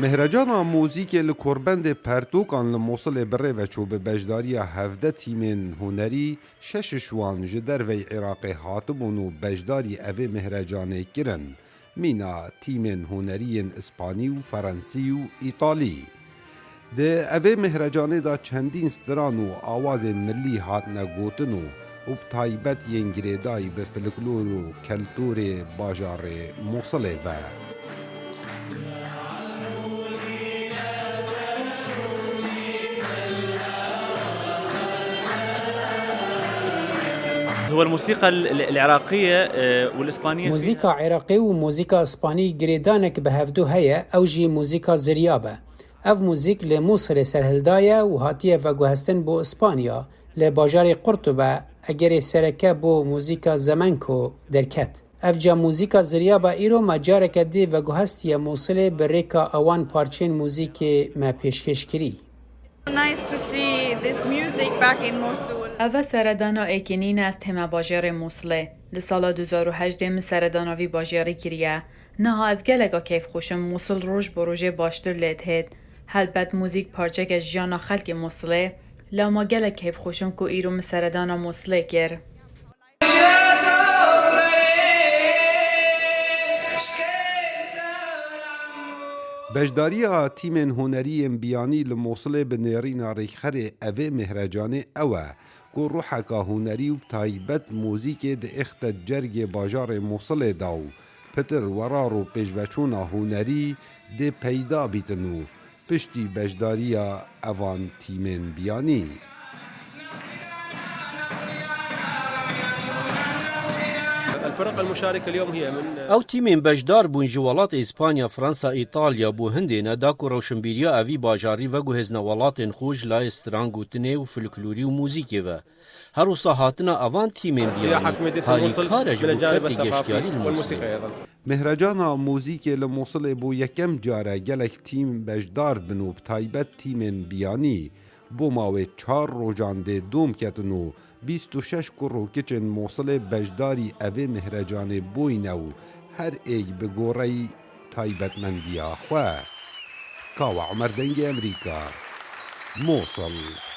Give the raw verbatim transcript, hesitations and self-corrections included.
Mihrecana muzîkê li korbendê pertokan li Mosilê bi rê ve çû, bi beşdariya hevdeh tîmên hunerî, şeş ji wan ji derveyî Iraqê hatibûn û beşdarî evê mihrecanê kirin. Mîna tîmên hunerî yên Îspanî û Ferensî û Îtalî. Di evê mihrecanê de çendîn stiran û awazên millî hatine gotin û, û bi taybet yên girêdayî bi folklor û keltûrê bajarê Mosilê ve. هو الموسيقى ال-، ال-، العراقية، آه، والإسبانية في Muzîka Iraqî û muzîka Îspanî girêdanek bi hevdû heye, ew jî muzîka ziryab e. Ev muzîk li Mûsilê serhildaye û hatiye veguhestin bo Îspanya, li bajarê Qurtube, egerê sereke bo muzîka zemenko derket. Evca muzîka ziryaba îro me careke dî veguhestiye Mûsilê bi rêka ewan parçên muzîkê me pêşkêş kirî. Nice to see this music back in Mosul. Eve seredana êkê nîne ez tême bajêrê Mûsilê. Li sala du hezar û hejdê min seredana vî bajêrî kiriye. Niha ez geleka keyfxweş im, Mûsil roj bi rojê baştir lê dihêt. Helbet muzîk parçeke jiyana xelkê Mûsilê, lema gelek keyfxweş im ku îro min seredana Mûsilê kir. Beşdariya tîmên hunerî yên biyanî li Mosilê bi nêrîna rêkxerê evê mihrecanê ew e ku ruheka hunerî û bi taybet muzîkê diêxte cergê bajarê Mosilê de û pitir werar û pêşveçûna hunerî dê peyda bîtin û piştî beşdariya evan tîmên biyanî. الفرق المشاركة اليوم هي من Ew tîmên beşdar bûn ji welatê Îspanya, Fransa, Îtalya bû hindê ne da ku rewşinbîriya evî bajarî veguhêzne welatên xwe ji layê strangotinê û folklorî û muzîkê ve. Her wisa hatina evan tîmên biyanî harîkar e ji bo kevtê geştiyarî li Mûsilê. Mihrecana muzîkê li Mûsilê bo yekem car e gelek tîm beşdar dibin û bi taybet tîmên biyanî bo mawê çar rojan dê dom ketin û bîst û şeş kur û kiçên Mûsilê beşdarî evê mihrecanê bûyne û her êk bi goreyî taybetmendiya xwe. Kawa Umer, Dengê Emerîka, Mûsil.